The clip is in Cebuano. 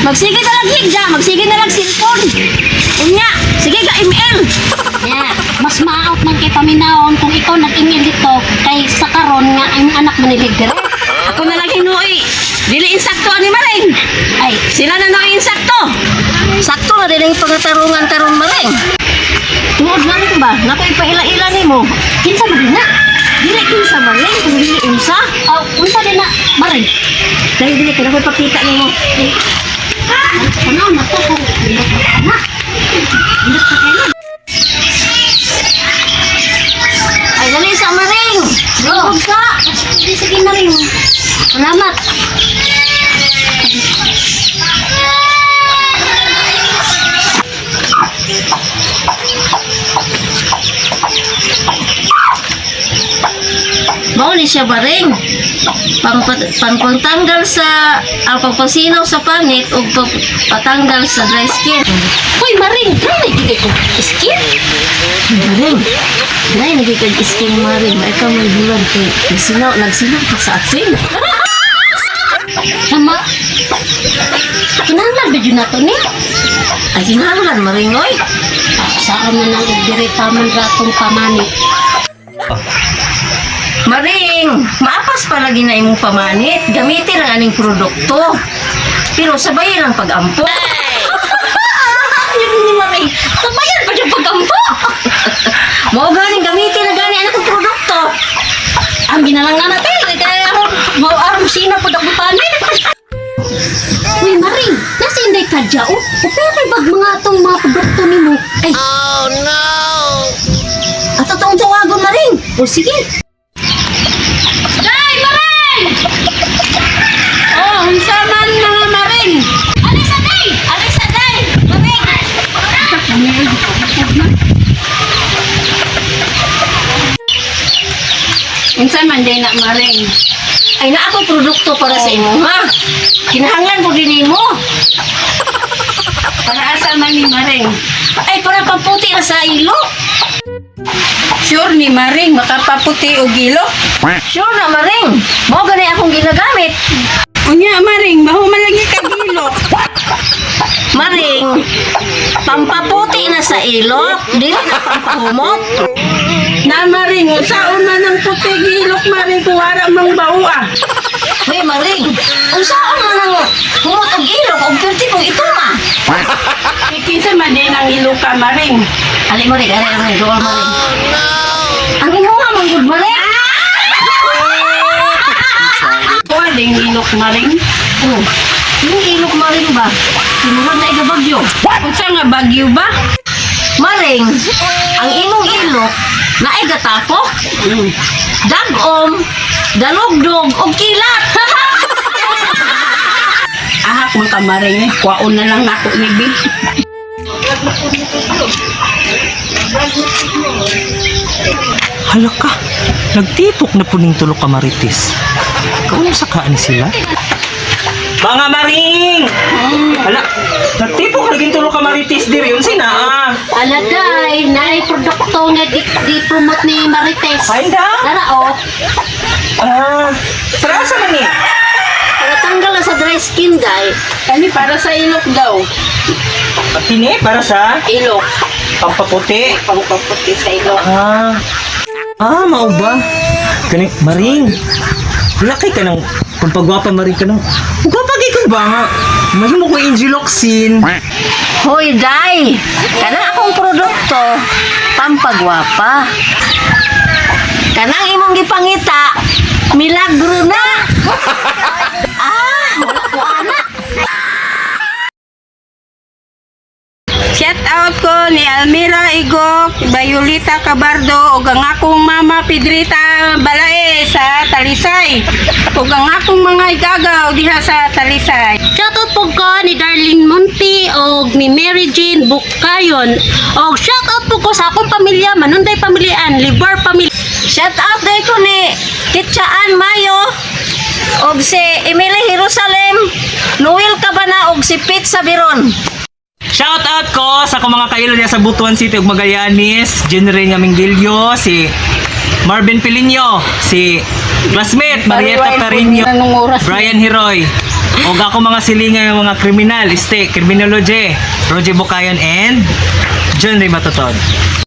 Magsige na lang higda, magsige na lang cellphone. Unya, sige ka ML. Yeah, mas maaot man kay paminawon kung ikaw nag-email dito kay sa karon nga ang anak manilig dire. Ako na lang hinuoy. Dili insakto ani Maring. Ay, Sila na nang insakto. Sakto na din ang pagkatarungan karon, Maring. Tuod na rin ba? Nako ipaila-ila nimo. Kinsa man din na? Dili kinsa, Maring, kung dili unsa. Aw, unsa din na, Maring? Dali, dili kay nako ipakita nimo. Ano na to kung indot ka na? Indot ka kayo na. Ay, dali sa Maring. Lungkod ka. Sige, sige Maring. Salamat. Mao ni siya, Maring. Pangpangtanggal sa ang pagpasinaw sa panit ug pagpatanggal sa dry skin. Uy, Maring, dry na gid ko. Skin? Maring, dry na gid kag skin, Maring. May ka may bulan kay nagsinaw, nagsinaw pa sa asin. Tama. Kinahanglan ba jud nato ni? Ay, kinahanglan, Maring, oy. Saan na nang dire paman ratong pamanit? Maring, maapas palagi na imong pamanit. Gamitin ang aning produkto. Pero sabayin ang pag-ampo. Ayun ni Maring. Sabayan pa yung pagampo. Mao ganing gamitin na gani ang akong produkto. Ang ginalang na natin. Kaya aron, mau aron sina po akong panit. Uy, Maring, nasa inday ka dya, oh. Upere bag mga atong mga produkto nimo? Ay, At totoong tawagon, Maring. o sige. Day, Maring! Oh, unsa man mga Maring? Alisa, day! Alisa, day! Maring! Unsa man day na, Maring? Ay, na ako produkto para sa imo, ha? Kinahanglan po din nimo. Para asa man ni, Maring? Ay, para pamputi na sa ilo. Sure ni Maring makapaputi og ilok? Sure na, Maring. Mao gani akong ginagamit. Unya Maring, baho man lagi kag ilok. Maring, pampaputi na sa ilok, dili na pampahumot. Na Maring, unsaon man ang puti og ilok, Maring, kung wala mang baho ah? Hoy, Maring, unsaon man ang humot og ilok og pirti kong ituma? Eh, kinsa man din ang ilok ka, Maring? Ali mo rin, ali mo rin, doon, Maring. Ang imuha man gud, Maring. Kuha ding ilok, Maring. Oh, yung ilok, Maring ba? Tinurod na igabagyo. Unsa nga bagyo ba? Maring, ang imong ilok na ay gatapok, dagom, dalugdog, og kilat. Ahak man ka, Maring eh. Kuwaon na lang nako ni Bi. Hala ka, nagtipok na puning tulo ka marites. Kaunsa kaan sila? Mga maring! Hala, nagtipok lagi tulo ka marites diri unsa na ah? Ala, day, naay produkto nga di promote ni Marites. Ay da. Tara, oh. Ah, para sa man ni? Para tanggal na sa dry skin, day. Kani para sa ilok daw. Kini para sa Ilok. pampaputi. Pangpaputi sa ilok. Ah. Ah, mao ba? Kani maring. Laki ka ng pampagwapa, maring ka ng. Gwapa kay ko ba nga? Mahimo ko Angel Locsin. Hoy, day! Kanang akong produkto, pampagwapa. Kanang imong gipangita, milagro na! Ah, wala ko ana. Shout out ko ni Almira Igok, Bayulita Cabardo ug ang akong mama Pedrita Balae sa Talisay. Ug ang akong mga igagaw diha sa Talisay. Shoutout po ko ni Darlene Monti og ni Mary Jane Bukayon. Og shoutout po ko sa akong pamilya, Manunday Pamilyaan, Libar Pamilya. Shout out day ko ni Kitsaan Mayo, og si Emily Jerusalem, Noel Cabana, og si Pete Sabiron. Shout out ko sa akong mga kailo niya sa Butuan City ug Magallanes, Jenry nga Mingilio, si Marvin Pilinio, si classmate Marieta Carino, Anong oras? Brian Hiroy. Og ako mga silingan ng mga kriminal, este, criminology, Roger Bukayon and John Ray Matutod.